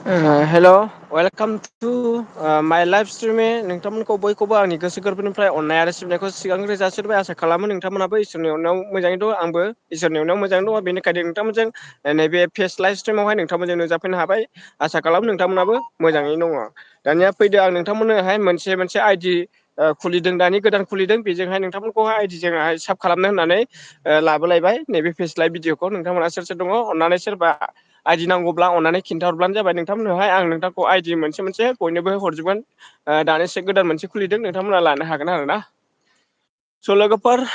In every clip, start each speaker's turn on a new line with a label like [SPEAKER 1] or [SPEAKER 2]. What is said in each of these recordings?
[SPEAKER 1] Hello' welcome to my life streaming नोंथांमोनखौ बयखौबो आंनि गोसो गोरबोनिफ्राय अननाय आरो सिबिनायखौ सिगांग्रो जासिहरबाय आसा खालामो नोंथांमोनाबो इसोरनि अननायाव मोजाङै दं आंबो इसोरनि अननायाव मोजाङै दङ बेनिखायनो नोंथांमोनजों नैबे फेस लाइभ स्ट्रिमावहाय नोंथांमोनजों नुजाफैनो हाबाय आसा खालामो नोंथांमोनाबो मोजाङैनो दङ। दानिया फैदो आं नोंथांमोननोहाय मोनसे आइडि खुलिदों दानि गोदान खुलिदों बेजोंहाय नोंथांमोनखौहाय आइडिजोंहाय साब खालामनो होननानै लाबोलायबाय नैबे फेस लाइभ भिडिअखौ नोंथांमोना सोर सोर दङ अननानै सोरबा आइडि नांगौब्ला अननानै खिन्थाहरब्लानो जाबाय नोंथांमोननोहाय आं नोंथांखौ आइडि मोनसे बयनोबो हरजोबगोन दानिसो गोदान मोनसे खुलिदों नोंथांमोना लानो हागोन आरो ना स' लोगोफोर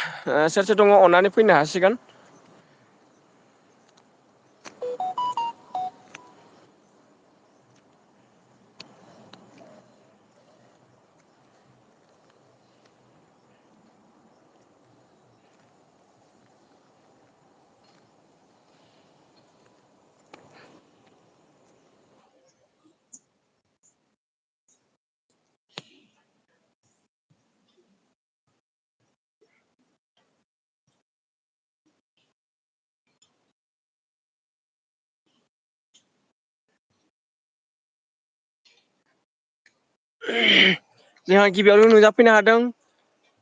[SPEAKER 1] सोर सोर दङ अननानै फैनो हासिगोन। जोंहा गिबियावनो नुजाफैनो हादों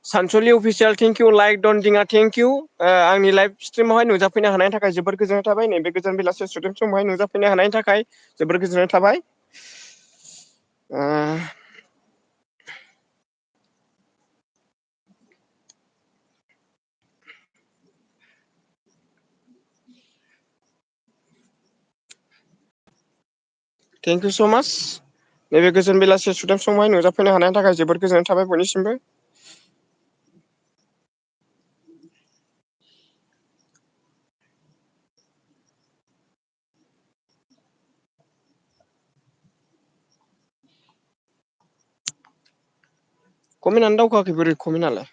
[SPEAKER 1] सानसुलि अफिसियेल थेंकिउ लाइक दन दिङा थेंकिउ आंनि लाइभ स्ट्रिमावहाय नुजाफैनो हानायनि थाखाय जोबोर गोजोननाय थाबाय नैबे गोजान बेलासे स्टुडेन्ट समावहाय नुजाफैनो हानायनि थाखाय जोबोर गोजोननाय थाबाय। थेंक इउ स' माच नैबे गोजोन बेलासि स्टुडेन्ट समावहाय नुजाफैनो हानायनि थाखाय जोबोद गोजोननाय थाबाय बयनिसिमबो। कमेन्टआनो दावखोआखै बोरै कमेन्टआलाय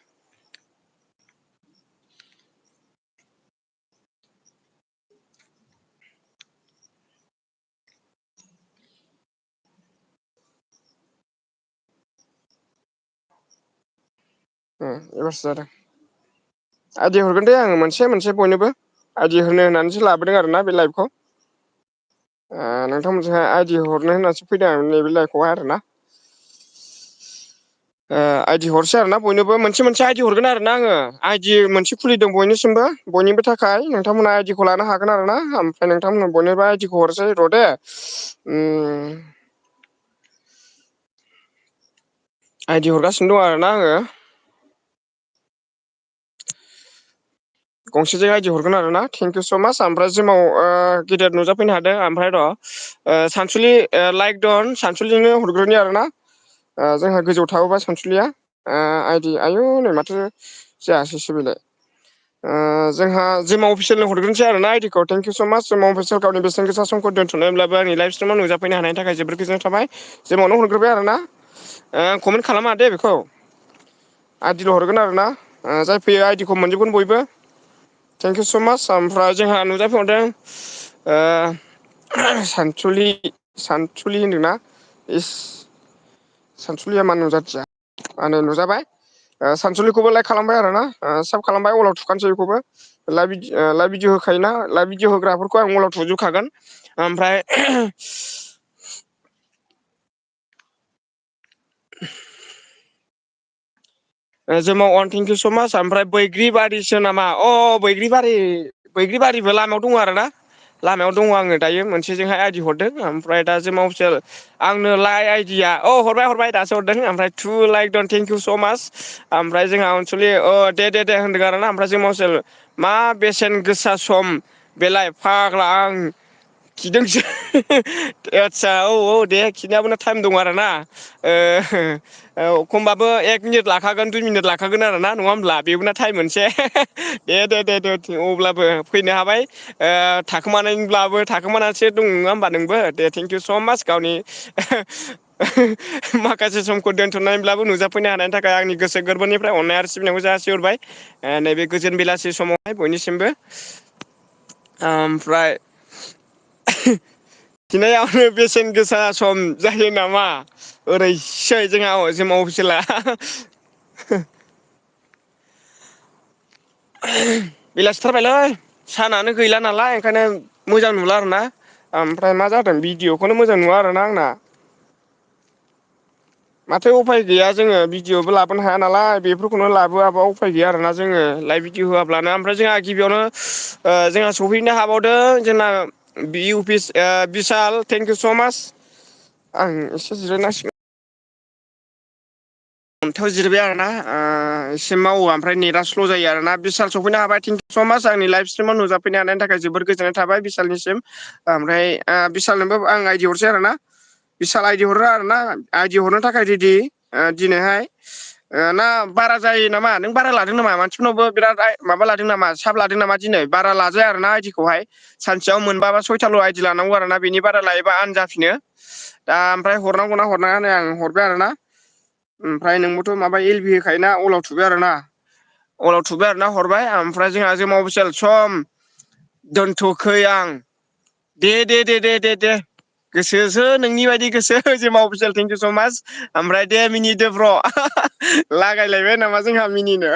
[SPEAKER 1] एबारसो जादों आइदि हरगोन दे आङो मोनसे बयनोबो आइदि होनो होननानैसो लाबोदों आरोना बे लाइभखौ नोंथांमोनजोंहाय आइडि हरनो होननासो फैदों आं नैबे लाइभखौहाय आरोना आइदि हरसै आरोना बयनोबो मोनसे आइडि हरगोन आरोना आङो आइडि मोनसे खुलिदों बयनिसिमबो बयनिबो थाखाय नोंथांमोना आइडिखौ लानो हागोन आरो ना ओमफ्राय नोंथांमोना बयनोबो आइडिखौ हरसै र' दे आइदि हरगासिनो दं आरोना आङो गंसेजों आइडि हरगोन आरोना थेंक इउ स' माच ओमफ्राय जिमाव गेदेर नुजाफैनो हादों ओमफ्राय र' सानसुलि लाइक दन सानसुलिनो हरग्रोनि आरोना जोंहा गोजौआव थाबोबा सानसुलिया आइदि आयु नै माथो जायासैसो बेलाय जोंहा जिमा अफिसियेलनो हरग्रोनसै आरोना आइडिखौ थेंक इउ स' माच जिमा अफिसियेल गावनि बेसेन गोसा समखौ दोनथ'नायब्लाबो आंनि लाइफ स्ट्रिमाव नुजाफैनो हानायनि थाखाय जोबोर गोजोननाय थाबाय जिमावनो हरग्रोबाय आरोना कमेन्ट खालामा दे बेखौ आइदिल' हरगोन आरोना जाय फैयो आइदिखौ मोनजोबगोन बयबो थेंक इउ स' माच ओमफ्राय जोंहा नुजाफैहरदों सानसुलि होनदोंना इस सानसुलिया मा नुजाथिया नै नुजाबाय सानसुलिखौबो लाइक खालामबाय आरोना साब खालामबाय अलाव थुखानोसै बेखौबो लाइभ भिडिअ होखायोना लाइभ भिडिअ होग्राफोरखौ आं अलाव थुजोबखागोन ओमफ्राय जोमाव अन थेंक इउ स' माच ओमफ्राय बैग्रिबारिसो नामा बैग्रिबारिबो लामायाव दङ आरोना लामायाव दङ आङो दायो मोनसेजोंहाय आइदि हरदों ओमफ्राय दा जिमा अफिसियेल आंनो लाइ आइडिया हरबाय दासो हरदों ओमफ्राय टु लाइक दन थेंक इउ स' माच ओमफ्राय जोंहा अनसुलि दे होनदों आरोना ओमफ्राय जों मावसेल मा बेसेन गोसा सम बेलाय फाग्ला आं खिदोंसो आदसा दे खिनायाबोनो टाइम दं आरोना खमबाबो 1 मिनिट लाखागोन 2 मिनिट लाखागोन आरो ना नङा होमब्ला बेबोना टाइम मोनसे दे अब्लाबो फैनो हाबाय थाखोमानानैसो दं नङा होमबा नोंबो दे थेंक इउ स' माच गावनि माखासे समखौ दोनथ'नानैब्लाबो नुजाफैनो हानायनि थाखाय आंनि गोसो गोरबोनिफ्राय अननाय आरो सिबिनायखौ जासिहरबाय नैबे गोजोन बेलासि समावहाय बयनिसिमबो ओमफ्राय खिनायावनो बेसेन गोसा सम जायो नामा ओरैसै जोंहा जिमा अफिसियेला बेलासिथारबायलै सानानो गैला नालाय ओंखायनो मोजां नुला आरोना ओमफ्राय मा जादों भिडिअ'खौनो मोजां नुवा आरोना आंना। माथो उफाय गैया जोङो भिडिअ'बो लाबोनो हाया नालाय बेफोरखौनो लाबोआबा उफाय गैया आरोना जोङो लाइभ भिडिअ होआब्लानो ओमफ्राय जोंहा गिबियावनो जोंहा सफैनो हाबावदों जोंना इउ पि बिसाल थेंक इउ स' माच आं एसे जिरायनांसिगोन। अन्थाइआव जिरबाय आरो ना एसे मावो ओमफ्राय नेटआ स्ल' जायो आरोना बिसाल सफैनो हाबाय थेंक इउ स' माच आंनि लाइफ स्ट्रिमाव नुजाफैनो हानायनि थाखाय जोबोर गोजोननाय थाबाय बिशालनिसिम। ओमफ्राय बिशालनोबो आं आइडि हरसै आरोना बिसाल आइदि हरो आरोना आइदि हरनो थाखाय रेडि दिनैहाय ना बारा जायो नामा नों बारा लादों नामा मानसिफोरनावबो बिराद माबा लादों नामा साब लादों नामा दिनै बारा लाजाया आरोना आइदिखौहाय सानसेयाव मोनबा बा सयथाल' आइदि लानांगौ आरोना बेनि बारा लायोबा आन जाफिनो दा ओमफ्राय हरनांगौना हरनाङा नै आं हरबाय आरोना ओमफ्राय नोंबोथ' माबा एल बि होखायोना अलाव थुबाय आरोना अलाव थुबाय आरोना हरबाय ओमफ्राय जोंहा जोमाव बिसाल सम दोनथ'खै आं दे दे दे दे दे दे गोसोसो नोंनि बायदि गोसो जोमा अफिसियेल थेंक इउ स' माच ओमफ्राय दे मिनिदो ब्र' लागायलायबाय नामा जोंहा मिनिनो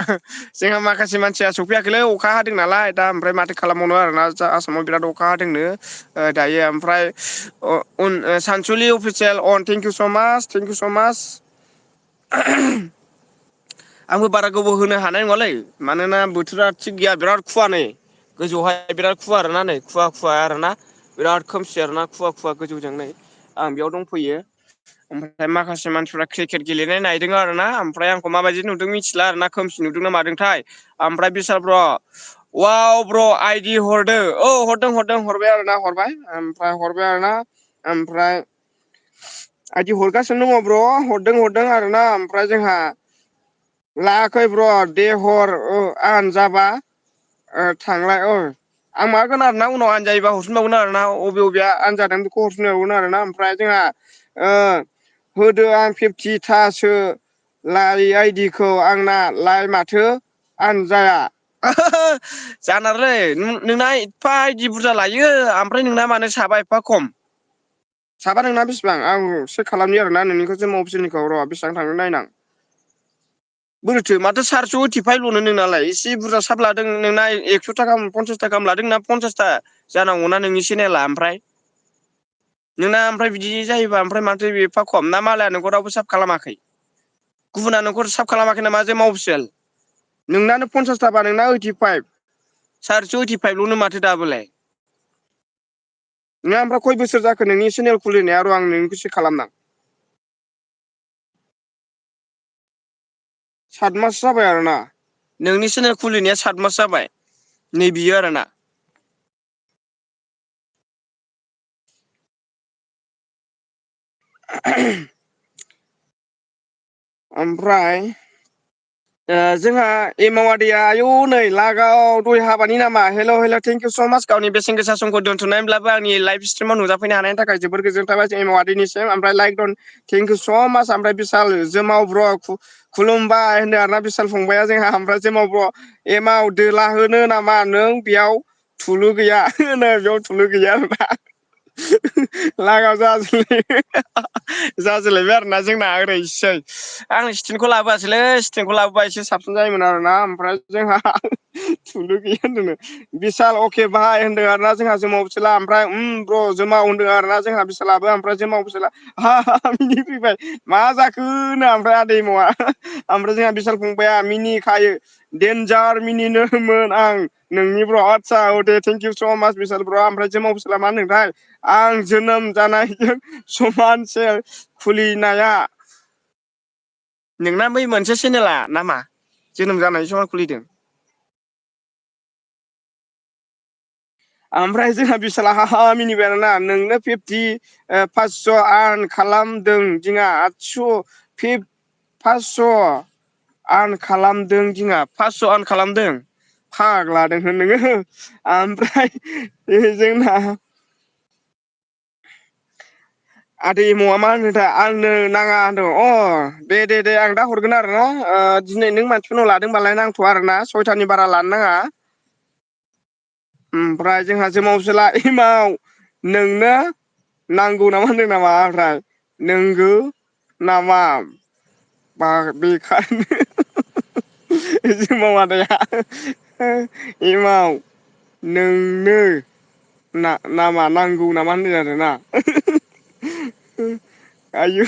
[SPEAKER 1] जोंहा माखासे मानसिया सफैयाखैलै अखा हादों नालाय दा ओमफ्राय माथो खालामबावनो आरोना जा आसामाव बिराद अखा हादोंनो दायो ओमफ्राय उन सानसुलि official on thank you so' माच थेंक इउ स' माच आंबो बारा गोबाव होनो हानाय नङालै मानोना बोथोरा थिग गैया बिराद खुवा नै गोजौहाय बिराद खुवा आरोना नै खुवा खुवा आरोना बिराद खोमसि आरोना खुवा खुवा गोजौजों नै आं बेयाव दंफैयो ओमफ्राय माखासे मानसिफ्रा क्रिकेट गेलेनाय नायदों आरोना ओमफ्राय आंखौ माबायदि नुदों मिथिला आरोना खोमसि नुदोंना मादोंथाय ओमफ्राय बिसाल ब्र' वाव ब्र' आइदि हरदो औ हरदों हरदों हरबाय आरोना हरबाय ओमफ्राय हरबाय आरोना ओमफ्राय आइदि हरगासिनो दङ ब्र' हरदों आरोना ओमफ्राय जोंहा लायाखै ब्र' दे हर आं जाबा थांलाय आं माबागोन आरोना उनाव आनजायोबा हरफिनबावगोन आरोना बबे बबेया आनजादों बेखौ हरफिनबावगोन आरोना ओमफ्राय जोंहा होदो आं 50थासो लाइ आइदिखौ आंना लाइ माथो आन जाया जानारलै नोंना एफा आइदि बुरजा लायो ओमफ्राय नोंना मानो साबा एफा खम साबा नोंना बेसिबां आं चेक खालामनि आरोना नोंनिखौ जों अफिसनिखौ र' बेसेबां थांदों नायनां बोरोथो माथो 485ल'नो नोंनालाय एसे बुरजा साब लादों नोंना 100 थाखा 50 थाखा लादों नोंना 50था जानांगौना नोंनि चेनेला ओमफ्राय नोंना ओमफ्राय बिदि जायोबा ओमफ्राय माथो एफा खम ना मालाया नोंखौ रावबो साब खालामाखै गुबुना नोंखौ साब खालामाखै नामा जे मावफिसेल नोंनानो 50 थाबा नोंना 85 485ल'नो माथो दाबोलाय नोंहा ओमफ्राय खय बोसोर जाखो नोंनि चेनेल खुलिनाया र' आं नोंनिखौ चेक खालामनां 7 मास जाबाय आरोना नोंनि चेनेल खुलिनाया 7 मास जाबाय नै बियो आरोना ओमफ्राय जोंहा एमाव आदैया आयौ नै लागाव दय हाबानि नामा हेल' हेल' थेंक इउ स' माच गावनि बेसेन गोसा समखौ दोनथ'नायब्लाबो आंनि लाइभ स्ट्रिमाव नुजाफैनो हानायनि थाखाय जोबोर गोजोननाय थाबाय एमाव आदैनिसिम ओमफ्राय लाइक दन थेंक इउ स' माच ओमफ्राय बिसाल जोमाव ब्र' खुलुमबाय होनदों आरोना बिसाल फंबाया जोंहा ओमफ्राय जोमाव ब्र' एमाव दोला होनो नामा नों बेयाव थुलु गैया बेयाव थुलु गैया आरोना लागाव जाजोलायबाय आरोना जोंना ओरैसै आं स्टेन्डखौ लाबोआसैलै स्टेन्डखौ लाबोबा एसे साबसिन जायोमोन आरोना ओमफ्राय जोंहा थुलु गैया होनदोंनो बिसाल अके बाहाय होनदों आरोना जोंहा जोमाव फिसला ओमफ्राय ब्र' जोमाव होनदों आरोना जोंहा बिसालाबो ओमफ्राय जोमाव फिसला मिनि फैबाय मा जाखो होनो ओमफ्राय आदै मावा ओमफ्राय जोंहा बिसाल फंबाया मिनिखायो देन्जार मिनिनोमोन आं नोंनि ब्र' आदसा दे थेंक इउ स' माच बिसाल ब्र' ओमफ्राय जोमाव फिसला मा होनदोंथाय आं जोनोम जानायजों समानसे खुलिनाया नोंना बै मोनसे चेनेला नामा जोनोम जानाय समाव खुलिदों ओमफ्राय जोंहा बिसाला मिनिबाय आरोना नोंनो 50 500 आर्न खालामदों दिङा 800 500 आर्न खालामदों दिङा 500 आर्न खालामदों फाग्लादों होन नोङो ओमफ्राय जोंना आदै एमावा मा होनोथाय आंनो नाङा होनदों दे आं दा हरगोन आरोना दिनै नों मानसिफोरनाव लादोंबालाय नांथ'आ आरोना 6थानि बारा लानो नाङा ओमफ्राय जोंहा जोमाव फिसाला एमाव नोंनो नांगौ नामा होनदों नामा ओमफ्राय नोंगौ नामा बेखारनो जोमाव आदाया एमाव नोंनो नामा नांगौ नामा होनदों आरोना आयु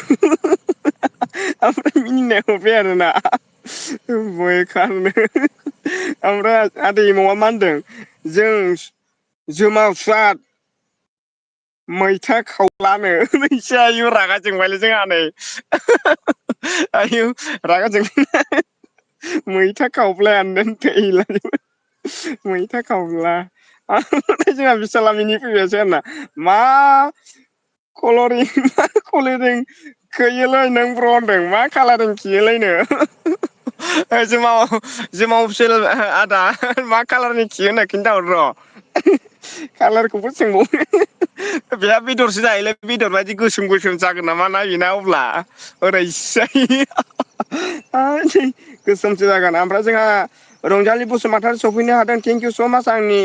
[SPEAKER 1] ओमफ्राय मिनिनाय हरबाय आरोना बय खारनो ओमफ्राय आदै मावा मा होनदों जों जुमाव सुवाद मैथा खावलानो नैसो आयु रागा जोंबायलै जोंहा नै आयौ रागा जोंबाय मैथा खावब्लायानो थैला मैथा खावब्ला जोंहा बिसाला मिनि फैबायसै आरोना मा कलरिं खैयोलै नों ब्र होनदों मा कालारिं खियोलायनो जुमाव फेल आदा मा कालारनि खियो होनना खिन्थाहर र' कालारखौबो सोंबाव बेहा बेदरसो जायोलै बेदर बायदि गोसोम गोसोम जागोन नामा नायोना अब्ला ओरैसै गोसोमसो जागोन ओमफ्राय जोंहा रंजालि बसुमतारी सफैनो हादों थेंकिउ स' माच आंनि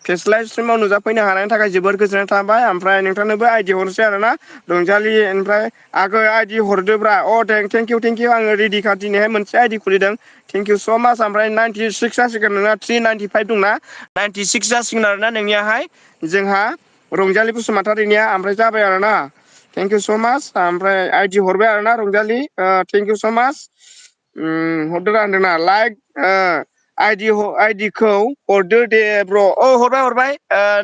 [SPEAKER 1] फेस लाइभ स्ट्रिमाव नुजाफैनो हानायनि थाखाय जोबोर गोजोननाय थाबाय ओमफ्राय नोंथांनोबो आइडि हरसै आरो ना रंजालि ओमफ्राय आगै आइडि हरदोब्रा अ थेंकिउ आङो रेडिखा दिनैहाय मोनसे आइडि खुलिदों थेंकिउ स' माच ओमफ्राय 96 जासिगोन नोंना 395 दंना 96 जासिगोन आरोना नोंनियाहाय जोंहा रंजालि बसुमतारिनिया ओमफ्राय जाबाय आरोना थेंकिउ स' माच ओमफ्राय आइदि हरबाय आरोना रंजालि थेंकिउ स' माच हरदो होनदोंना लाइक आइदिखौ हरदो दे ब्र' औ हरबाय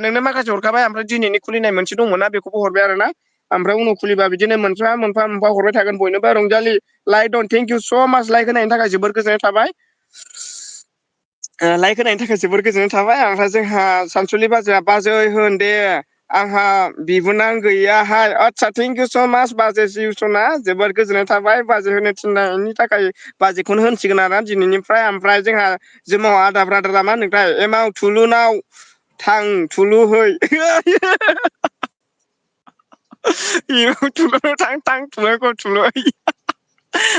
[SPEAKER 1] नोंनो माखासे हरखाबाय ओमफ्राय दिनैनि खुलिनाय मोनसे दंमोन ना बेखौबो हरबाय आरो ना ओमफ्राय उनाव खुलिबा बिदिनो मोनफा मोनफा हरबाय थागोन बयनोबो रंजालि लाइक दं थेंकिउ स' माच लाइक होनायनि थाखाय जोबोर गोजोननाय थाबाय लाइक होनायनि थाखाय जोबोर गोजोननाय थाबाय ओमफ्राय जोंहा सानसुलि बाजैया बाजै होन दे आंहा बिबोनां गैयाहाय आदसा थेंकिउ स' माच बाजै जिउसना जोबोद गोजोननाय थाबाय बाजै होनो थिननायनि थाखाय बाजैखौनो होनसिगोन आरोना दिनैनिफ्राय ओमफ्राय जोंहा जोमाव आदा ब्रादारा मा होनदोंथाय एमाव थुलुनाव थां थुलुहै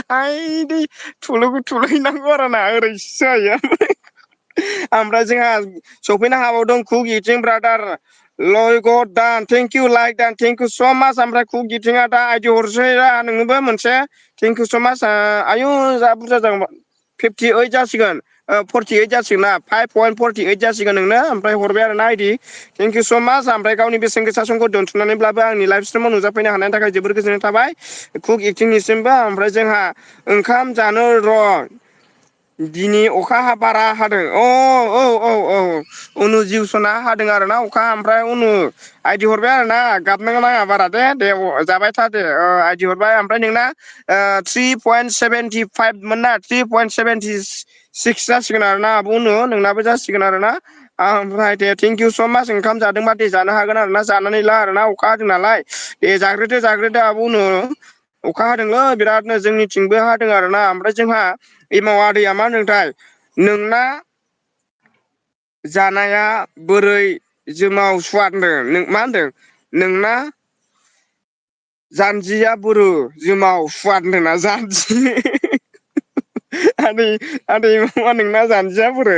[SPEAKER 1] आइदै थुलुंगो थुलुंहैनांगौ आरो ना ओरैसो जायो ओमफ्राय जोंहा सफैनो हाबावदों कुक इटिं ब्रादार लय गड दान थेंकिउ लाइक दान थेंकिउ स' माच ओमफ्राय कुक गिथिङा दा आइदि हरसै नोंनोबो मोनसे थेंकिउ स' माच आयु जा बुरजा जागोन 58 जासिगोन 48 जासिगोन ना 5.48 जासिगोन नोंनो ओमफ्राय हरबाय आरो ना आइदि थेंकिउ स' माच ओमफ्राय गावनि बेसेन गोसा समखौ दोनथुमनानैब्लाबो आंनि लाइफ स्ट्रिमाव नुजाफैनो हानायनि थाखाय जोबोर गोजोननाय थाबाय कुक इटिंनिसिमबो ओमफ्राय जोंहा ओंखाम जानो र' दिनै अखा बारा हादों औ उनु जिउसना हादों आरो ना अखा ओमफ्राय उनु आइदि हरबाय आरो ना गाबनाङा नाङा बारा दे जाबाय था दे आइदि हरबाय ओमफ्राय नोंना 3.75 मोन ना 3.76 जासिगोन आरो ना आब' उनु नोंनाबो जासिगोन आरो ना ओमफ्राय दे थेंकिउ स' माच ओंखाम जादोंबा दे जानो हागोन आरो ना जानानै ला आरो ना अखा हादों नालाय दे जाग्रोदो आब' उनु अखा हादोंलै बिरादनो जोंनिथिंबो हादों आरोना ओमफ्राय जोंहा एमाव आदैया मा होनदोंथाय नोंना जानाया बोरै जोमाव सुवाद होनदों मा होनदों नोंना जानजिया बोरो जोमाव सुवाद होनदोंना जानजि आदै मा नोंना जानजिया बोरो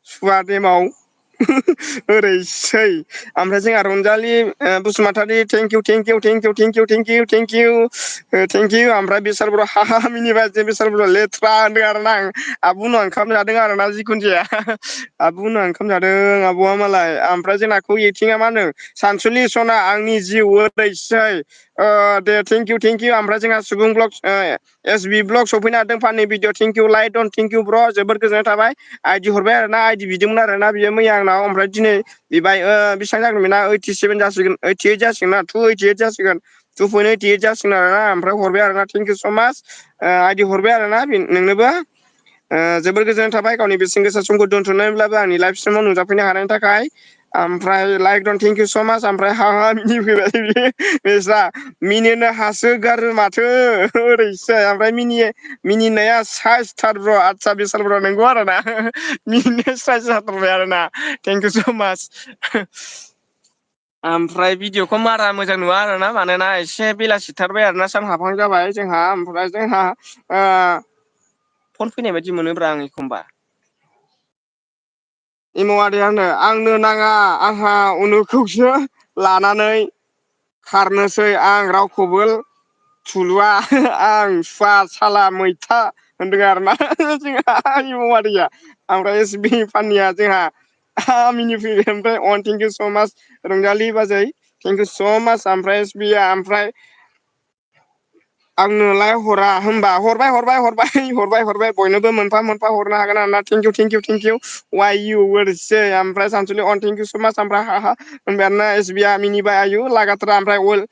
[SPEAKER 1] सुवाद एमाव ओरैसै ओमफ्राय जोंहा रंजालि बसुमतारी थेंकिउ ओमफ्राय बिसाल बर' हा मिनिबाय जे बिसाल बर' लेथ्रा होनदों आरो ना आं आब' मोनहा ओंखाम जादों आरो ना जिखुनु जाया आब' मोनहा ओंखाम जादों आब'आ मालाय ओमफ्राय जोंनाखौ एथिङा मा होनो सानसुलि सना आंनि जिउ ओरैसै दे थेंकिउ ओमफ्राय जोंहा सुबुं ब्लग एस बि ब्लग सफैनो हादों फानि भिडिअ थेंकिउ लाइक दन थेंकिउ ब्र' जोबोद गोजोननाय थाबाय आइदि हरबाय आरो ना आइदि बिदोंमोन आरो ना बियो मैया आंनाव ओमफ्राय दिनै बिबाय बेसेबां जागोन बेना 87 जासिगोन 88 जासिगोन ना 288 जासिगोन 2.88 जासिगोन आरोना ओमफ्राय हरबाय आरोना थेंकिउ स' माच आइदि हरबाय आरोना नोंनोबो जोबोर गोजोननाय थाबाय गावनि बेसेन गोसा समखौ दोनथ'नानैब्लाबो आंनि लाइफ स्ट्रिमाव नुजाफैनो हानायनि थाखाय ओमफ्राय लाइक दं थेंकिउ स' माच ओमफ्राय मिनिफैबाय बेस्रा मिनिनो हासोगारो माथो ओरैसो ओमफ्राय मिनिनाया साइसथार ब्र' आदसा बिसाल ब्र' नंगौ आरो ना मिनिनाया साइस जाथारबाय आरो ना थेंकिउ स' माच ओमफ्राय भिडिअखौ मारा मोजां नुवा आरोना मानोना एसे बेलासिथारबाय आरोना सान हाबहां जाबाय जोंहा ओमफ्राय जोंहा फन फैनाय बायदि मोनोब्रा आं एखमबा एमाव आदैया आंनो नाङा आंहा उनुखौसो लानानै खारनोसै आं रावखौबो थुलुआ आं सुवा साला मैथा होनदों आरोना जोंहा एमाव आदैया ओमफ्राय एस बि फाननिया जोंहा मिनि फैबाय ओमफ्राय अन थेंक इउ स' माच रंजालि बाजै थेंक इउ स' माच ओमफ्राय एसबिया ओमफ्राय आंनोलाय हरा होनबा हरबाय बयनोबो मोनफा मोनफा हरनो हागोन आरोना थेंक इउ वाइ इउ ओरैसै ओमफ्राय सानसुलि अन थेंक इउ स' माच ओमफ्राय होनबाय आरोना एसबिया मिनिबाय आयु लागाथारा ओमफ्राय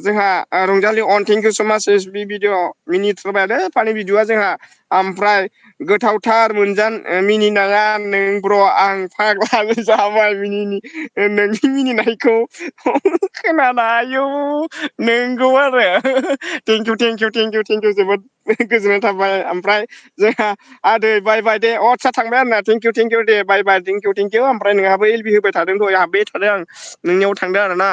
[SPEAKER 1] जोंहा रंजालि अन थेंक इउ स' माच एस बि भिडिअ मिनिथारबायानो फानि भिडिअआ जोंहा ओमफ्राय गोथावथार मिनिनाङा नों ब्र' आं फाग्लाबो जाबाय नोंनि मिनिनायखौ खोनाना आयु नोंगौ आरो थेंकिउ जोबोद गोजोननाय थाबाय ओमफ्राय जोंहा आदै बाय बाय दे आस्सा थांबाय आरोना थेंकिउ दे बाय बाय थेंकिउ ओमफ्राय नोंहाबो एलबि होबाय थादों दहाय हाबबाय थादों आं नोंनियाव थांदों आरोना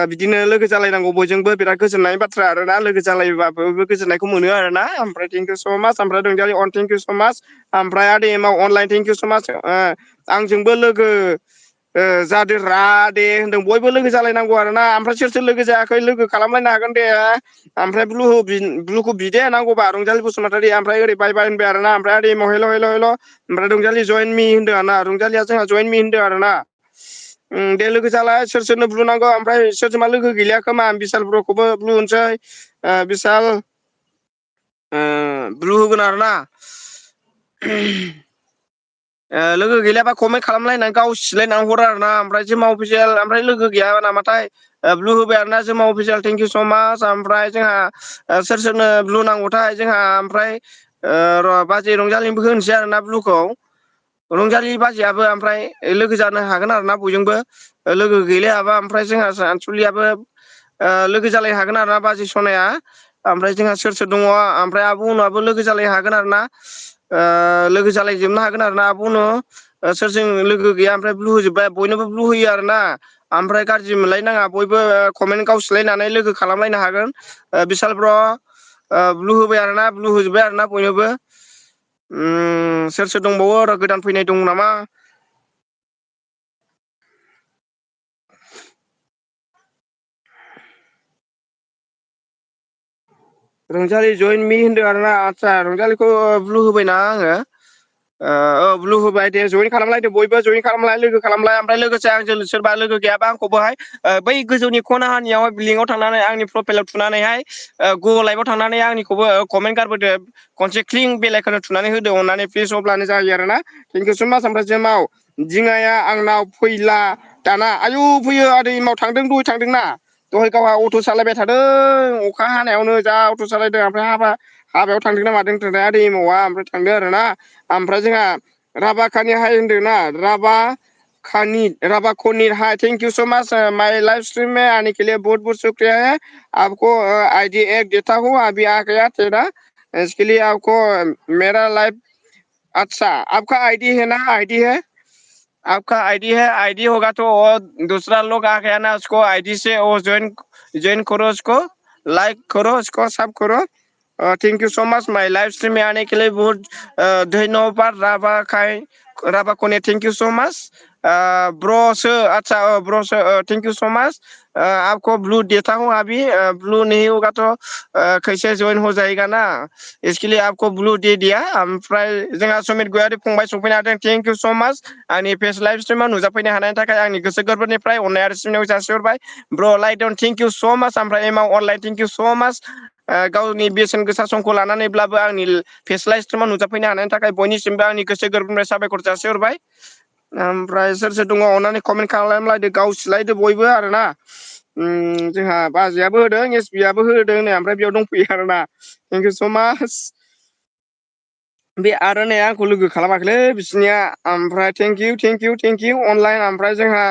[SPEAKER 1] बिदिनो लोगो जालायनांगौ बयजोंबो बिराद गोजोननाय बाथ्रा आरोना लोगो जालायबाबो गोजोननायखौ मोनो आरोना ओमफ्राय थेंकिउ स' माच ओमफ्राय रंजालि अन थेंकिउ स' माच ओमफ्राय आदै एमाव अनलाइन थेंकिउ स' माच आंजोंबो लोगो जादो रा दे होनदों बयबो लोगो जालायनांगौ आरोना ओमफ्राय सोर सोर लोगो जायाखै लोगो खालामलायनो हागोन दे ओमफ्राय ब्लुखौ बिदे नांगौबा रंजालि बसुमतारी ओमफ्राय ओरै बाय होनबाय आरोना ओमफ्राय आदै हेल' ओमफ्राय रंजालि जइन मि होनदों आरोना रंजालिया जोंहा जइन मि होनदों आरोना दे लोगो जालाय सोर सोरनो ब्लु नांगौ ओमफ्राय सोरजोंबा लोगो गैलिया खोमा बिसाल ब्र'खौबो ब्लु होनसै बिसाल ब्लु होगोन आरोना लोगो गैलाबा कमेन्ट खालामलायनानै गाव सिलायनानै हरो आरोना ओमफ्राय जोंमा अफिसियेल ओमफ्राय लोगो गैया नामाथाय ब्लु होबाय आरोना जोंमा अफिसियेल थेंकिउ स' माच ओमफ्राय जोंहा सोर सोरनो ब्लु नांगौथाय जोंहा ओमफ्राय बाजै रंजालिनोबो होनोसै आरोना ब्लुखौ रंजालि बाजैयाबो ओमफ्राय लोगो जानो हागोन आरोना बयजोंबो लोगो गैलायाबा ओमफ्राय जोंहा सानसुलियाबो लोगो जालायनो हागोन आरोना बाजै सनाया ओमफ्राय जोंहा सोर सोर दङ ओमफ्राय आब' उनाबो लोगो जालायनो हागोन आरोना लोगो जालायजोबनो हागोन आरो ना आब' उनु सोरजों लोगो गैया ओमफ्राय ब्लु होजोबबाय बयनोबो ब्लु होयो आरोना ओमफ्राय गाज्रि मोनलायनाङा बयबो कमेन्ट गावसलायनानै लोगो खालामलायनो हागोन बिशाल ब्र' ब्लु होबाय आरोना ब्लु होजोब्बाय आरोना बयनोबो सोर सोर दंबावो आरो गोदान फैनाय दं नामा रंजालि जइन मि होनदों आरोना आदसा रंजालिखौ ब्लु होबायना आङो ब्लु होबाय दे जइन खालामलायदो बयबो जइन खालामलाय लोगो खालामलाय ओमफ्राय लोगोसे आंजों सोरबा लोगो गैयाबा आंखौबोहाय बै गोजौनि खना हानियाव लिंकआव थांनानै आंनि प्रफाइलाव थुनानैहाय गुगोल लाइभआव थांनानै आंनिखौबो कमेन्ट गारबोदो खनसे क्लिं बेलाइखौनो थुनानै होदो अननानै प्लिज अब्लानो जायो आरोना थेंकिउ स' माच ओमफ्राय जोमाव दिङाया आंनाव फैला दाना आयु फैयो आदै माव थांदों दहाय थांदोंना दहाय गावहा अट' सालायबाय थादों अखा हानायावनो जा अट' सालायदों ओमफ्राय हाबायाव थांदों ना मादों आदै एमावा ओमफ्राय थांदों आरोना ओमफ्राय जोंहा राभा खानि हाय होनदों ना राभा खनिर हाय थेंक यू सो मच माय लाइफ स्ट्रीम में आने के लिए बहुत बहुत शुक्रिया है आपको आईडी एक देता हूँ अभी आ गया तेरा इसके लिए आपको मेरा लाइफ अच्छा आपका आईडी है ना आईडी है आपका आईडी होगा तो वो दूसरा लोग आ गया ना उसको आईडी से वो ज्वाइन करो उसको लाइक करो उसको सब करो thank you so much my live stream में आने के लिए बहुत धन्यवाद राभा कोने thank you so much bro sir अच्छा bro sir thank you so much आपको ब्लू देता हूँ अभी ब्लू नहीं होगा तो कैसे ज्वाइन हो जाएगा ना इसके लिए आपको ब्लू दे दिया ओमफ्राय जोंहा समित गयारि फंबाय सफैनो हादों थेंक यू सो मच आंनि फेस लाइभ स्ट्रिमाव नुजाफैनो हानायनि थाखाय आंनि गोसो गोरबोनिफ्राय अननाय आरो सिबिनायखौ जासिहरबाय ब्र' like down thank you so much ओमफ्राय एमाव online thank you so much गावनि बेसेन गोसा समखौ लानानैब्लाबो आंनि फेस लाइभ स्ट्रिमाव नुजाफैनो हानायनि थाखाय बयनिसिमबो आंनि गोसो गोरबोनिफ्राय साबायखर जासिहरबाय ओमफ्राय सोर सोर दङ अननानै कमेन्ट खालामलायदो गाव सिलायदो बयबो आरोना जोंहा बाजैयाबो होदों एस बि आबो होदों नै ओमफ्राय बेयाव दंफैयो आरोना थेंक इउ स' माच बे आर'नाइया आंखौ लोगो खालामाखैलै बिसोरनिया ओमफ्राय थेंक इउ अनलाइन ओमफ्राय जोंहा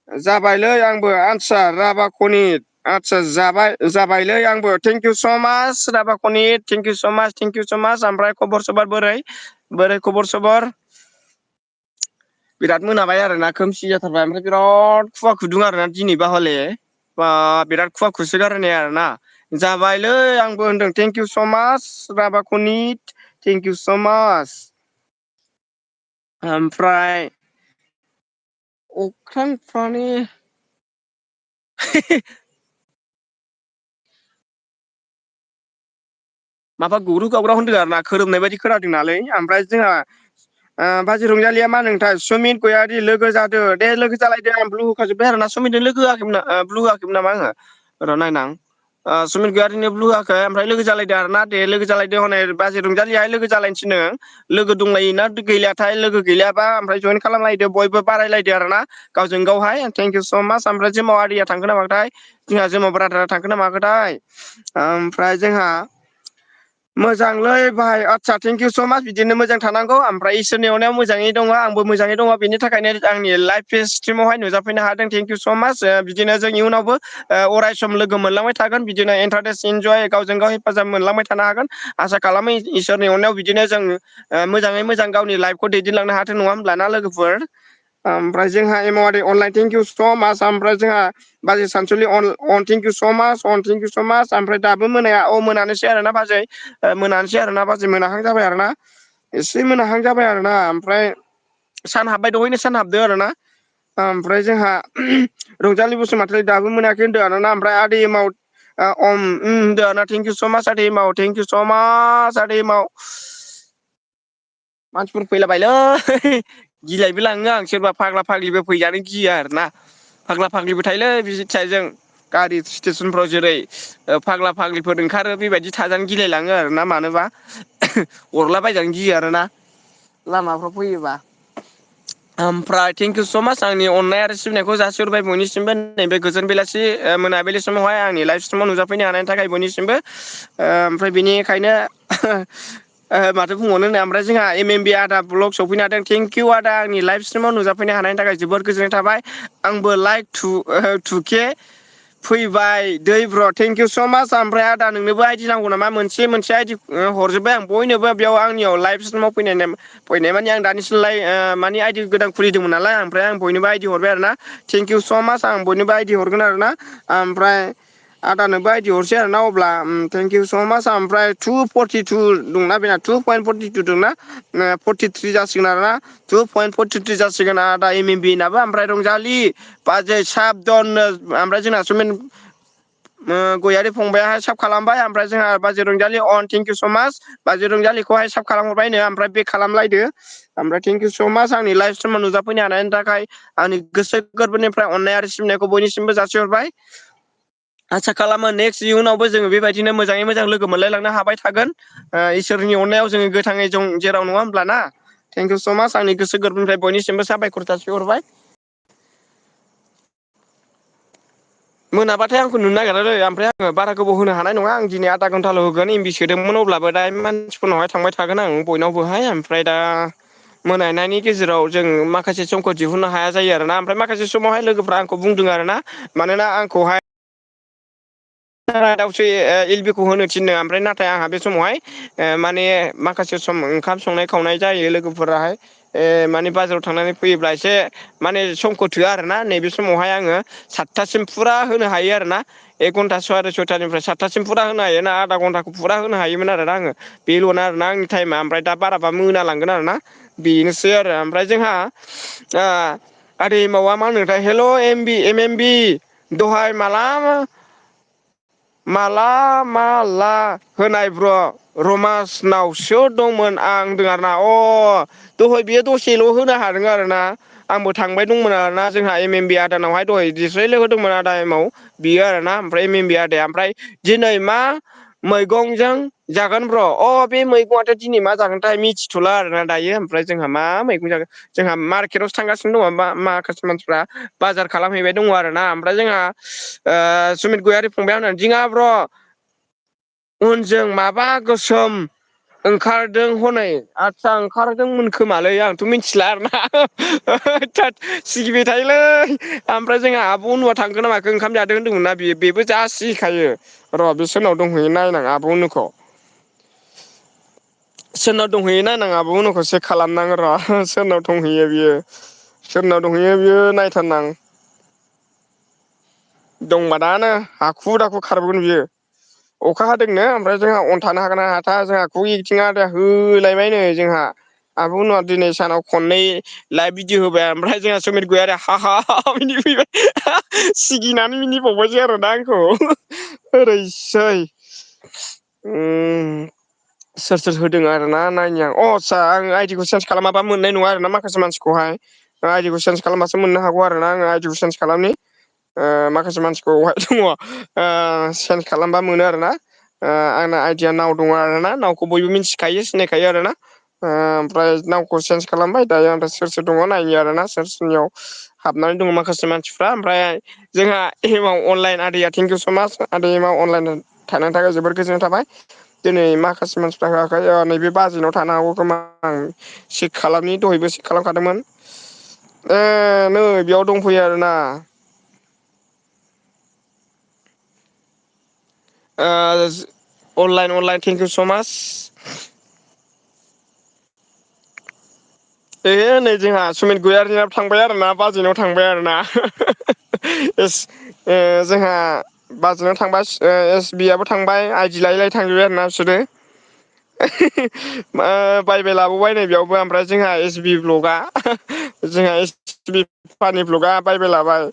[SPEAKER 1] जाबायलै आंबो आदसा राभा खनि आदसा जाबायलै आंबो थेंक इउ स' माच राभाख'नि थेंक इउ स' माच थेंक इउ स' माच ओमफ्राय खबर सबर बोरै खबर सबर बिराद मोनाबाय आरोना खोमसि जाथारबाय ओमफ्राय बिराद खुवा खुदुं आरोना दिनैबा हले बा बिराद खुवा खुसोगारनाय आरोना जाबायलै आंबो होनदों थेंक इउ स' माच राभाख'नि थेंक इउ स' माच ओमफ्राय अख्रांफ्रानि माबा गुरु गावग्रा होनदों आरो ना खोरोमनाय बायदि खोनादों नालै ओमफ्राय जोंहा बाजै रंजालिया मा नोंथां सुमित गयारि लोगो जादो दे लोगो जालायदो आं ब्लु होखाजोब्बाय आरो ना सुमितजों लोगो होआखैमोन ब्लु होआखैमोन नामा आङो र' नायनां सुमित गयारिनो ब्लु होआखै ओमफ्राय लोगो जालायदो आरो ना दे लोगो जालायदो हनै बाजै रंजालियाहाय लोगो जालायनोसैनो लोगो दंलायोना गैलाथाय लोगो गैलायाबा ओमफ्राय जयेन खालामलायदो बयबो बारायलायदो आरो ना गावजों गावहाय थेंक इउ स' माच ओमफ्राय जोमाव आरिया थांखो ना माखोथाय जोंहा जोमाव ब्रादारा थांखो ना माखोथाय ओमफ्राय जोंहा मोजांलै भाइ आदसा थेंक इउ स' माच बिदिनो मोजां थानांगौ ओमफ्राय इसोरनि अननायाव मोजाङै दङ आंबो मोजाङै दङ बेनि थाखायनो आंनि लाइभ स्ट्रिमावहाय नुजाफैनो हादों थेंक इउ स' माच बिदिनो जों इयुनावबो अराय सम लोगो मोनलांबाय थागोन बिदिनो इन्टारेस्ट इन्जय गावजों गाव हेफाजाब मोनलांबाय थानो हागोन आसा खालामो इसोरनि अननायाव बिदिनो जों मोजाङै मोजां गावनि लाइफखौ दैदेनलांनो हाथों नङा होमब्ला ना लोगोफोर ओमफ्राय जोंहा एमआरइ अनलाइन थेंक इउ स' माच ओमफ्राय जोंहा बाजै सानसुलि अन थेंक इउ स' माच अन थेंक इउ स' माच ओमफ्राय दाबो मोनाया मोनानोसै आरो ना बाजै मोनानोसै आरो ना बाजै मोनाहां जाबाय आरो ना एसे मोनाहां जाबाय आरो ना ओमफ्राय सान हाबबाय दहायनो सान हाबदों आरो ना ओमफ्राय जोंहा रंजालि बसुमतारी दाबो मोनाखै होनदों आरोना ओमफ्राय आदै एमाव होनदों आरोना थेंक इउ स' माच आदै एमाव थेंक इउ स' माच आदै एमाव मानसिफोर फैलाबायलै गिलायबो लाङो आं सोरबा फाग्ला फाग्लिबो फैजानो गियो आरो ना फाग्ला फाग्लिबो थायोलै बिदि साइडजों गारि स्टेसनफ्राव जेरै फाग्ला फाग्लिफोर ओंखारो बेबायदि थाजानो गिलायलाङो आरो ना मानोबा अरला बायजानो गियो आरोना लामाफ्राव फैयोबा ओमफ्राय थेंक इउ स' माच आंनि अननाय आरो सिबिनायखौ जासिहरबाय बयनिसिमबो नैबे गोजोन बेलासि मोनाबिलि समावहाय आंनि लाइफ स्ट्रिमाव नुजाफैनो हानायनि थाखाय बयनिसिमबो ओमफ्राय बेनिखायनो माथो बुंबावनो होनदों ओमफ्राय जोंहा एम बि आदा ब्लग सफैनो हादों थेंक इउ आदा आंनि लाइफ स्ट्रिमाव नुजाफैनो हानायनि थाखाय जोबोद गोजोननाय थाबाय आंबो लाइक टुके फैबाय दै ब्र' थेंक इउ स' माच ओमफ्राय आदा नोंनोबो आइडि नांगौ नामा मोनसे आइडि हरजोब्बाय आं बयनोबो बेयाव आंनियाव लाइभ स्ट्रिमाव फैनाय माने आं दानिसोलाय माने आइडि गोदान खुलिदोंमोन नालाय ओमफ्राय आं बयनोबो आइडि हरबाय आरो ना थेंक इउ स' माच आं बयनोबो आइडि हरगोन आरो ना ओमफ्राय आदानोबो आइडि हरसै आरो ना अब्ला थेंक इउ स' माच ओमफ्राय 242 दंना बेना 2.42 दंना 43 जासिगोन आरोना 2.43 जासिगोन आदा एम बि नाबो ओमफ्राय रंजालि बाजै साबदननो ओमफ्राय जोंना सुमिन गयारि फंबायाहाय साब खालामबाय ओमफ्राय जोंहा बाजै रंजालि अन थेंक इउ स' माच बाजै रंजालिखौहाय साब खालामहरबायनो ओमफ्राय बेक खालामलायदो ओमफ्राय थेंक इउ स' माच आंनि लाइफ स्ट्रिमाव नुजाफैनो हानायनि थाखाय आंनि गोसो गोरबोनिफ्राय अननाय आरो सिबिनायखौ बयनिसिमबो जासिहरबाय आसा खालामो नेक्स्ट इयुनावबो जोङो बेबायदिनो मोजाङै मोजां लोगो मोनलायलांनो हाबाय थागोन इसोरनि अननायाव जोङो गोथाङै दं जेराव नङा होमब्ला ना थेंक इउ स' माच आंनि गोसो गोरबोनिफ्राय बयनिसिमबो साबायखर जासिहरबाय मोनाबाथाय आंखौ नुनो नागिरलै ओमफ्राय आङो बारा गोबाव होनो हानाय नङा आं दिनै आधा घन्टाल' होगोन एमबि सोदोंमोन अब्लाबो दा मानसिफोरनावहाय थांबाय थागोन आं बयनावबोहाय ओमफ्राय दा मोनानायनि गेजेराव जों माखासे समखौ दिहुननो हाया जायो आरोना ओमफ्राय माखासे समावहाय लोगोफ्रा आंखौ बुंदों आरोना मानोना आंखौहाय दावसो एल बि खौ होनो थिननो ओमफ्राय नाथाय आंहा बे समावहाय माने माखासे सम ओंखाम संनाय खावनाय जायो लोगोफोराहाय माने बाजाराव थांनानै फैयोब्ला एसे माने समखौ थोआ आरोना नैबे समावहाय आङो सातथासिम फुरा होनो हायो आरोना 1 घन्टा साराय सयथानिफ्राय 7थासिम फुरा होनो हायो ना आधा घन्टाखौ फुरा होनो हायोमोन आरोना आङो बेल'ना आरोना आंनि टाइमा ओमफ्राय दा बाराबा मोना लांगोन आरोना बेनोसै आरो ओमफ्राय जोंहा आदै मावा मा होनोथाय हेल' एम बि दहाय माला होनाय ब्र' रमासनावसो दंमोन आं होनदों आरोना दहाय बेयो दसेल' होनो हादों आरोना आंबो थांबाय दंमोन आरोना जोंहा एम बि आदानावहाय दहाय जिस्राय होदोंमोन आदा एमाव बियो आरोना ओमफ्राय एम बि आदाया ओमफ्राय दिनै मा मैगंजों जागोन ब्र' बे मैगङाथ' दिनै मा जागोनथाय मिथिथ'ला आरोना दायो ओमफ्राय जोंहा मा मैगं जागोन जोंहा मार्केटआवसो थांगासिनो दङ माखासे मानसिफ्रा बाजार खालामहैबाय दङ आरोना ओमफ्राय जोंहा सुमित गयारि फंबाया होननानै दिङा ब्र' उनजों माबा गोसोम ओंखारदों हनै आदसा ओंखारदोंमोन खोमालै आंथ' मिथिला आरोना सिगिबाय थायोलै ओमफ्राय जोंहा आब' अनुआ थांखो ना माखो ओंखाम जादों होन्दोंमोन ना बेबो जा सिखायो र' बे सोरनाव दंहैयो नायनां आब' अनुखौ सोरनाव दंहैयो नायनां आब' अनुखौ चेक खालामनां र' सोरनाव दंहैयो बियो सोरनाव दंहैयो बियो नायथारनां दंबा दानो हाखु दाखु खारबोगोन बियो अखा हादोंनो ओमफ्राय जोंहा अन थानो हागोन ना हाथा जोंहा खु इथिं आदाया होलायबायनो जोंहा आब' अनु दिनै सानाव खननै लाइभ भिडिअ होबाय ओमफ्राय जोंहा समित गयारि मिनि फैबाय सिगिनानै मिनिबावबायसो आरोना आंखौ ओरैसै सोर सोर होदों आरो ना नायनि आं आदसा आं आइडिखौ चेन्ज खालामाबा मोननाय नङा आरो ना माखासे मानसिखौहाय आइडिखौ चेन्ज खालामबासो मोननो हागौ आरो ना आङो आइडिखौ चेन्ज खालामनि माखासे मानसिखौहाय दङ चेन्ज खालामबा मोनो आरोना आंना आइडिया नाव दङ आरो ना नावखौ बयबो मिथिखायो सिनायखायो आरो ना ओमफ्राय नामखौ चेन्ज खालामबाय दायो ओमफ्राय सोर सोर दङ नायनि आरोना सोर सोरनियाव हाबनानै दङ माखासे मानसिफ्रा ओमफ्राय जोंहा एमाव अनलाइन आदैया थेंकिउ स' माच आदै एमाव अनलाइन थानायनि थाखाय जोबोर गोजोननाय थाबाय दिनै माखासे मानसिफ्रा होआखै नैबे बाजेनाव थानो हागौ खोमा आं चेक खालामनि दहायबो चेक खालामखादोंमोन नै बेयाव दंफैयो आरोना अनलाइन थेंकिउ स' माच नै जोंहा सुमित गयारिनाव थांबाय आरो ना बाजेनाव थांबाय आरो ना जोंहा बाजेनाव थांबाय एस बि आबो थांबाय आइदि लायै लायै थांजोब्बाय आरो ना बिसोरो बायबाय लाबोबाय नै बेयावबो ओमफ्राय जोंहा एस बि ब्लगआ जोंहा एस बि फानि ब्लगआ बायबाय लाबाय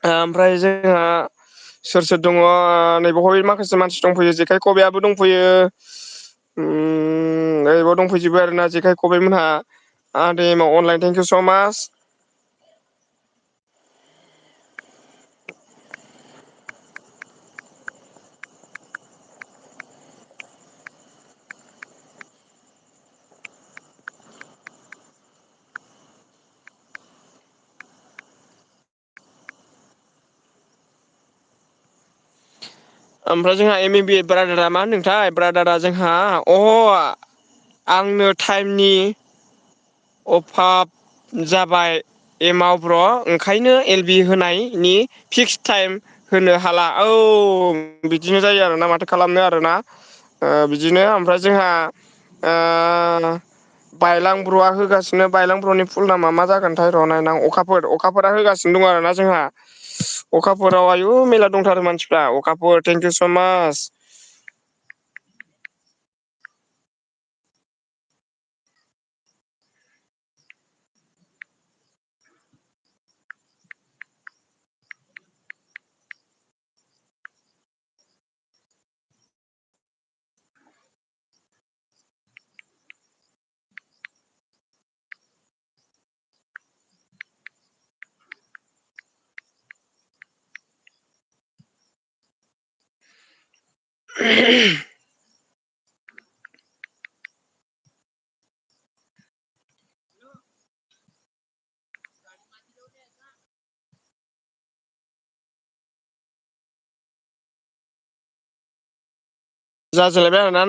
[SPEAKER 1] ओमफ्राय जोंहा सोर सोर दङ नैबावहाय माखासे मानसि दंफैयो जेखाइ खबायाबो दंफैयो ओरैबाव दंफैजोबो आरोना जेखाइ खबाइ मोनहा दे एमाव अनलाइन थेंकिउ स' माच ओमफ्राय जोंहा एम ए बि ब्रादारा मा होनदोंथाय ब्रादारा जोंहा आंनो टाइमनि अभाब जाबाय एमाव ब्र' ओंखायनो एल बि होनायनि फिक्स टाइम होनो हाला बिदिनो जायो आरोना माथो खालामनो आरोना बिदिनो ओमफ्राय जोंहा बायलां ब्र'आ होगासिनो बायलां ब्र'नि फुल नामा मा जागोनथाय र' नायनां अखाफोरा होगासिनो दं आरोना जोंहा अखाफोराव आयु मेला दंथारो मानसिफ्रा अखाफोर थेंकिउ स' माच जाजोबलायबाय आरोना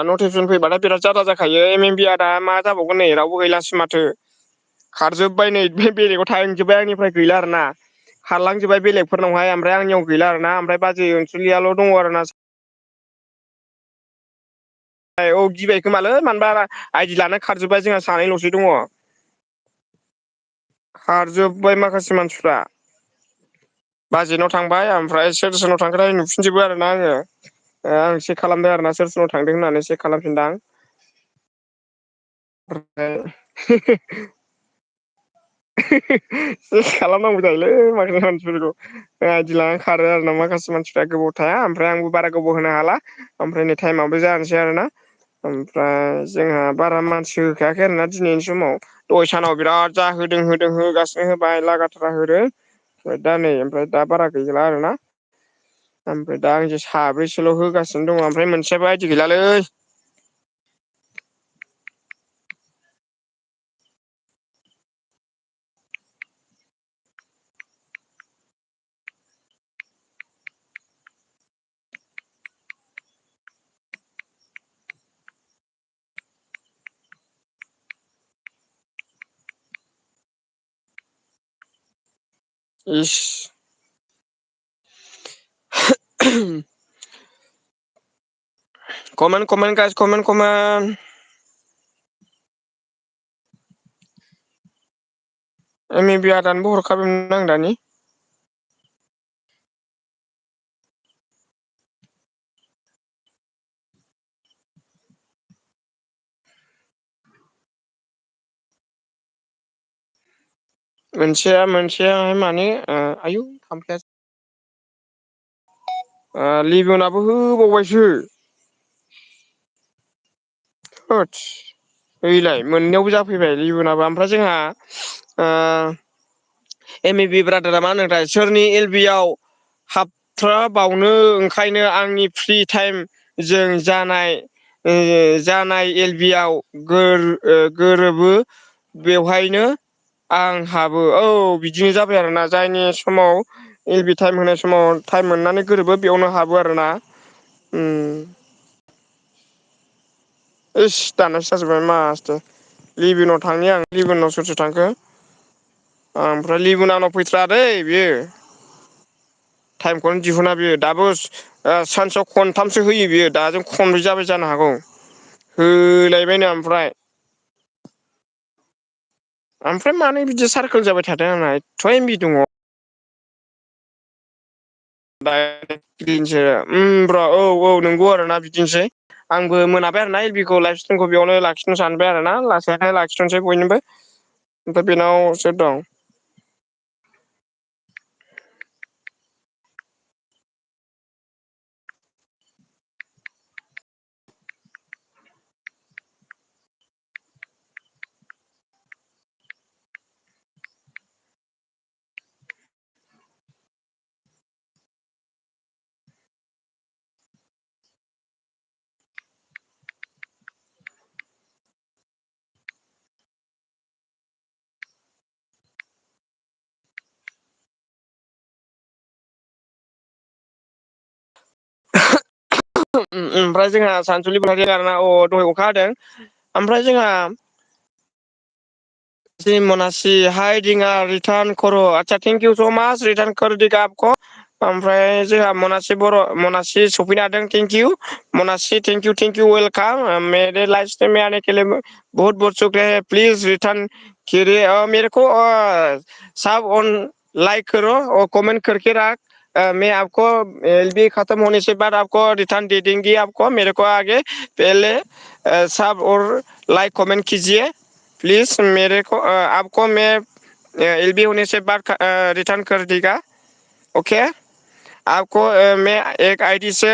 [SPEAKER 1] नटिफिकेसन फैबाथाय बिराद जादा जाखायो एम एम बि आदा मा जाबावगोन नै रावबो गैलासै माथो खारजोब्बाय नै बे बेलेगाव थांजोब्बाय आंनिफ्राय गैला आरो ना खारलांजोब्बाय बेलेगफोरनावहाय ओमफ्राय आंनियाव गैला आरोना ओमफ्राय बाजै अनसुलियाल' दङ आरोना गिबाय खोमालै मानोबा आइदि लाना खारजोब्बाय जोंहा सानैल'सो दङ खारजोब्बाय माखासे मानसिफ्रा बाजेनाव थांबाय ओमफ्राय सोर सोरनाव थांखोथाय नुफिनजोबो आरोना आङो आं चेक खालामदों आरोना सोर सोरनाव थांदों होननानै चेक खालामफिनदां खालामनांगौ जायोलै माखासे मानसिफोरखौ आइदि लानानै खारो आरो ना माखासे मानसिफ्रा गोबाव थाया ओमफ्राय आंबो बारा गोबाव होनो हाला ओमफ्राय नै टाइमाबो जानोसै आरोना ओमफ्राय जोंहा बारा मानसि होखायाखै आरोना दिनैनि समाव दहाय सानाव बिराद होदों होगासिनो होबाय लागाथारा होदों दा नै ओमफ्राय दा बारा गैला आरोना ओमफ्राय दा आंसो साब्रैसोल' होगासिनो दङ ओमफ्राय मोनसेयाबो आइदि गैलालै इस comment guys comment M A B आदानोबो हरखाबायमोन आं दानि मोनसेया माने आयु थाम्फैया लिबनाबो होबावबायसो थोदस ओइलाय मोननैयावबो जाफैबाय लिबुनाबो ओमफ्राय जोंहा एम ए बि ब्रादारा मा होनोथाय सोरनि एल बि आव हाबथ्राबावनो ओंखायनो आंनि फ्रि टाइम जों जानाय एल बि आव गोरोबो बेवहायनो आं हाबो औ बिदिनो जाबाय आरोना जायनि समाव एल बि टाइम होनाय समाव टाइम मोननानै गोरोबो बेयावनो हाबो आरो ना इस दाननासो जाजोबबाय मासथो लिबेनाव थांनि आं लिबेनाव सोर सोर थांखो ओमफ्राय लिबुना आंनाव फैथ्रा दै बियो टाइमखौनो दिहुना बियो दाबो सानसेआव खनथामसो होयो बियो दाजों खनब्रै जाबाय जानो हागौ होलायबायनो ओमफ्राय ओमफ्राय मानो बिदि सारकोल जाबाय थादों आंना एथ' एम बि दङ ब्रा औ नंगौ आरोना बिदिनोसै आंबो मोनाबाय आरो ना एल बि खौ लाइफ स्टाइलखौ बेयावनो लाखिनो सानबाय आरो ना लासैहाय लाखिथ'नोसै बयनोबो ओमफ्राय बेनाव सोर दं ओमफ्राय जोंहा सानसुलि आरोना दहाय अखा हादों ओमफ्राय जोंहा मनासि हाइ दिङा रिटार्न कर' आदसा थेंक इउ स' माच रिटार्न कर दिगा आपक' ओमफ्राय जोंहा मनासि सफैनो हादों थेंक इउ मनासि थेंक इउ वेलकाम मेरे लाइफ टाइम में आने के लिए बहुत बहुत शुक्रिया है प्लीज रिटर्न मेरे को सब ऑन लाइक करो और कमेंट करके रख मैं आपको एलबी खत्म होने से बाद आपको रिटर्न दे देंगी आपको मेरे को आगे पहले सब और लाइक कमेंट कीजिए प्लीज मेरे को आपको मैं एलबी होने से बाद रिटर्न कर देगा ओके आपको मैं एक आईडी से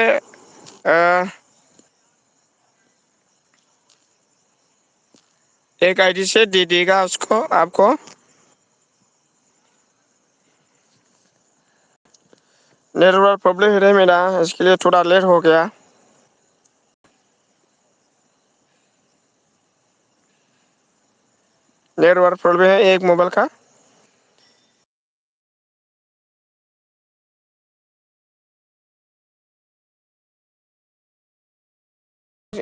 [SPEAKER 1] एक आईडी से दे देगा उसको आपको नेटवर्क प्रॉब्लम है मेरा इसके लिए थोड़ा लेट हो गया नेटवर्क प्रॉब्लम है एक मोबाइल का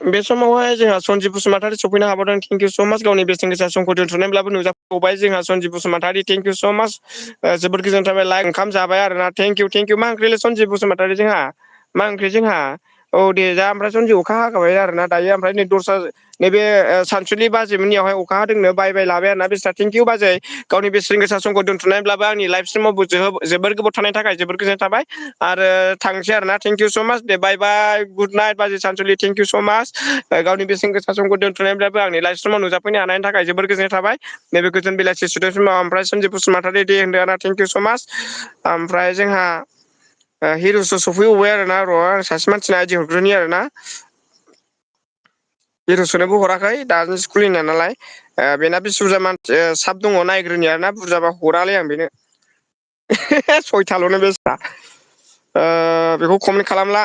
[SPEAKER 1] बे समावहाय जोंहा सनजिब बसुमतारी सफैनो हाबावदों थेंक इउ स' माच गावनि बेसेन गोसा समखौ दोनथ'नायब्लाबो नुजाफैबावबाय जोंहा Sanjib Basumatary thank you so' माच जोबोद गोजोन्नाय थाबाय लाइक ओंखाम जाबाय आरोना थेंक इउ मा ओंख्रिलै सनजिब बसुमतारी जोंहा मा ओंख्रि जोंहा औ दे जा ओमफ्राय सनजि अखा हाखाबाय आरोना दायो ओमफ्राय नै दस्रा नैबे सानसुलि बाजैमोननियावहाय अखा हादोंनो बाय लाबाय आरोना बेस्रा थेंकिउ बाजै गावनि बेसेन गोसा समखौ दोन्थ'नायब्लाबो आंनि लाइफ सिमाव जोबोर गोबाव थानायनि थाखाय जोबोर गोजोननाय थाबाय आरो थांसै आरोना थेंक इउ स' माच दे बाय बाय गुड नाइट बाजै सानसुलि थेंक इउ स' माच गावनि बेसेन गोसा समखौ दोन्थ'नायब्लाबो आंनि लाइफ स्ट्रिमाव नुजाफैनो हानायनि थाखाय जोबोर गोजोननाय थाबाय नैबे गोजोन बेलासि सुदेमसिमाव ओमफ्राय सनजिब बसुमतारी दे होनदो आरोना थेंक इउ स' माच ओमफ्राय जोंहा हिर'सो सफैबावबाय आरोना र' आं सासे मानसिनो आइदि हरग्रोनि आरोना हिर'सनोबो हराखै दानिसो खुलिनाय नालाय बेना बेसे बुरजा मानसि साब दङ नायग्रोनि आरोना बुरजाबा हरालै आं बेनो सयथाल'नो बेस्रा बेखौ कमेन्ट खालामला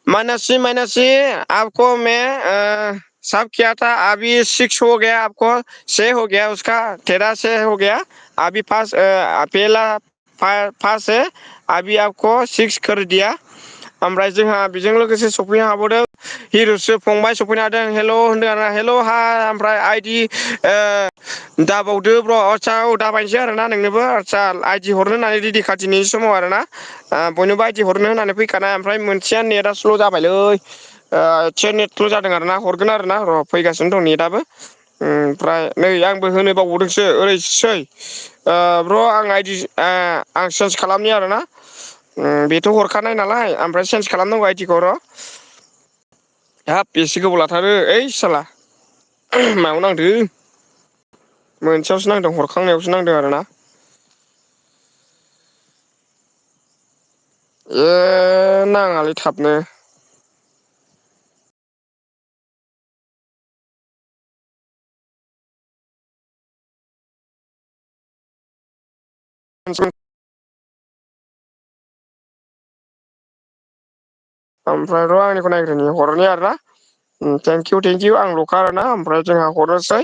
[SPEAKER 1] माइनासी आपको मैं सब किया था अभी 6 हो गया आपको 6 हो गया उसका 13 से हो गया अभी पहला पास है अभी आपको 6 कर दिया ओमफ्राय जोंहा बेजों लोगोसे सफैनो हाबावदों हिरुसो फंबाय सफैनो हादों हेल' होनदों आरोना हेल' हाय ओमफ्राय आइदि दाबावदो ब्र' आदसा औ दाबायनोसै आरोना नोंनोबो आदसा आइदि हरनो होननानै रेडि खा दिनैनि समाव आरोना बयनोबो आइदि हरनो होननानै फैखानाय ओमफ्राय मोनसेया नेटआ स्ल' जाबायलै एसे नेट स्ल' जादों आरोना हरगोन आरोना र' फैगासिनो दं नेटआबो ओमफ्राय नै आंबो होनो बावबावदोंसो ओरैसै ब्र' आं आइदि आं चेन्ज खालामनि आरोना बेथ' हरखानाय नालाय ओमफ्राय चेन्ज खालामनांगौ आइदिखौ र' हाब बेसे गोबाव लाथारो ओइ साला मायाव नांदों मोनसेयावसो नांदों हरखांनायावसो नांदों आरो ना। नाङालै थाबनो। ओमफ्राय र' आंनिखौ नायग्रोनि हरनि आरो ना। थेंकिउ थेंकिउ आं ल'खा आरोना ओमफ्राय जोंहा हरनोसै।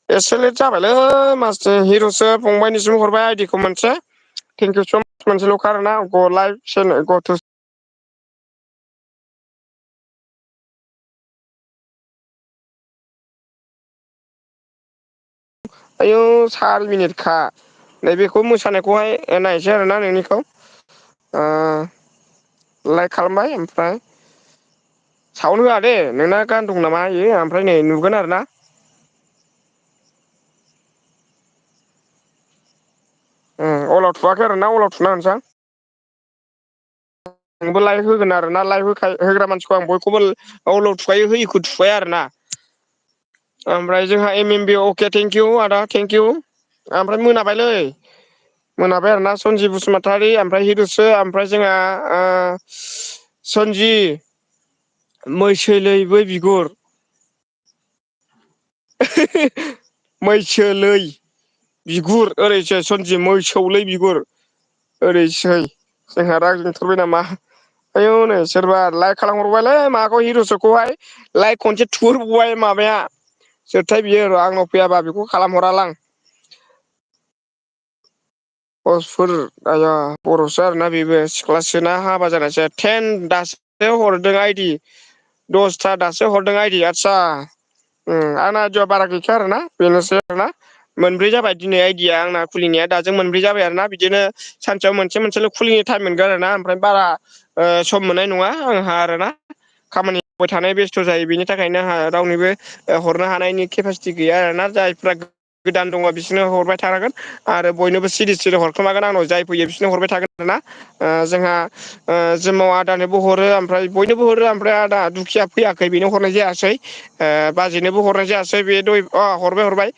[SPEAKER 1] एसे लेट जाबायलै मासथि हिर'सो फंबायनिसिम हरबाय आइदिखौ मोनसे। थेंकिउ स' मास मोनसेल'खा आरोना ग आयौ 4 मिनिटखा नैबेखौ मोसानायखौहाय नायसै आरोना नोंनिखौ। लाइक खालामबाय ओमफ्राय साउन्ड होआ दे नोंना गान दं नामा इयो ओमफ्राय नै नुगोन आरो ना। अलाव थुवाखै आरो ना अलाव थुना होनसां। आंबो लाइक होगोन आरोना लाइक होग्रा मानसिखौ आं बयखौबो अलाव थुखायो होयिखौ थुखाया आरोना। ओमफ्राय जोंहा एम बि अके थेंकिउ आदा थेंकिउ ओमफ्राय मोनाबायलै। मोनाबाय आरोना सनजि बसुमतारी ओमफ्राय हिरुतसो ओमफ्राय जोंहा सनजि मैसोलैबै बिगुर मैसोलै बिगुर ओरैसो सनजि मोसौलै बिगुर ओरैसै जोंहा रां जोंथारबाय नामा आयौ नै सोरबा लाइक खालामहरबायलै माबाखौ हिर'सोखौहाय लाइक खनसे थुहरबावबाय माबाया जोरथाय बियो र' आंनाव फैयाबा बेखौ खालामहरालां पसफोर आया बर'सो आरोना बेबो सिख्लासोना हाबा जानायसो टेन दासो हरदों आइदि 10था दासो हरदों आइदि आदसा आंना आइदिया बारा गैखाया आरोना बेनोसै आरोना मोनब्रै जाबाय दिनै आइडिया आंना खुलिनाया दाजों मोनब्रै जाबाय आरो ना बिदिनो सानसेयाव मोनसे मोनसेल' खुलिनो टाइम मोनगोन आरो ना ओमफ्राय बारा सम मोननाय नङा आंहा आरोना खामानि मावबाय थानाय बेस्थ' जायो बेनि थाखायनो आंहा रावनिबो हरनो हानायनि केपासिटि गैया आरोना जायफ्रा गोदान दङ बिसोरनो हरबाय थानांगोन आरो बयनोबो सिरि सिरि हरखोमागोन आंनाव जाय फैयो बिसोरनो हरबाय थागोन आरोना जोंहा जोमाव आदानोबो हरो ओमफ्राय बयनोबो हरो ओमफ्राय आदा दुखिया फैयाखै बेनो हरनाय जायासै बाजैनोबो हरनाय जायासै बे दय हरबाय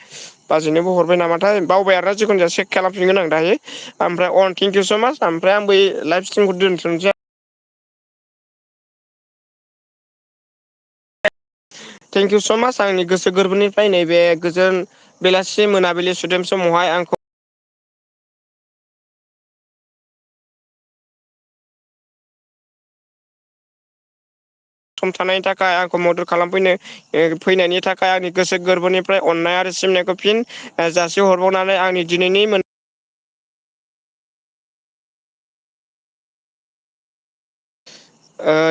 [SPEAKER 1] बाजैनोबो हरबाय नामाथाय बावबाय आरोना जिखुनु जाया चेक खालामफिनगोन आं दायो ओमफ्राय अन थेंकिउ स' माच ओमफ्राय आं बै लाइभ स्ट्रिमखौ दोनथ'नोसै थेंकिउ स' माच आंनि गोसो गोरबोनिफ्राय नैबे गोजोन बेलासि मोनाबिलि सुदेम समावहाय आंखौ सम थानायनि थाखाय आंखौ मदद खालामफैनो फैनायनि थाखाय आंनि गोसो गोरबोनिफ्राय अननाय आरो सिमनायखौ फिन जासि हरबावनानै आंनि दिनैनि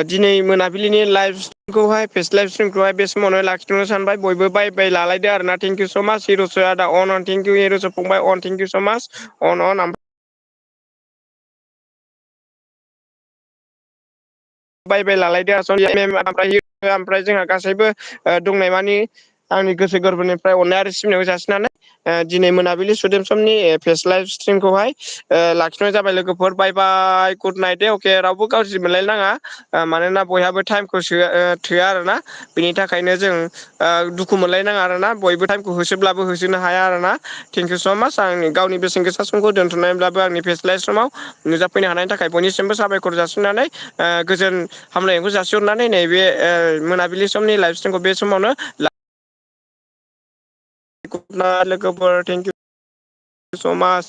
[SPEAKER 1] दिनै मोनाबिलिनि लाइभ खौहाय फेस लाइभ स्ट्रिमखौहाय बे समावनो लाखिथ'नो सानबाय बयबो बाय बाय लालायदो आरोना थेंकिउ स' माच हिर'सो आदा अन थेंकिउ हिर'सो फंबाय अन थेंकिउ स' माच अन बाय बाय लालायदो ओमफ्राय जोंहा गासैबो दंनाय मानि आंनि गोसो गोरबोनिफ्राय अननाय आरो सिबिनायखौ जासिनानै दिनै मोनाबिलि सुदेम समनि फेस लाइभ स्ट्रिमखौहाय लाखिनाय जाबाय लोगोफोर बाय बाय गुड नाइट दे अके रावबो गाज्रि मोनलायनाङा मानोना बयहाबो टाइमखौ थोआ आरोना बिनि थाखायनो जों दुखु मोनलायनाङा आरोना बयबो टाइमखौ होसोब्लाबो होसोनो हाया आरोना थेंकिउ स' माच आंनि गावनि बेसेन गोसा समखौ दोनथ'नायब्लाबो आंनि फेस्लाइ समाव नुजाफैनो हानायनि थाखाय बयनिसिमबो साबायखर जासिनानै गोजोन हामलायनायखौ जासिहरनानै नैबे मोनाबिलि समनि लाइफ स्टाइलखौ बे समावनो लोगोफोर थेंकिउ स' माच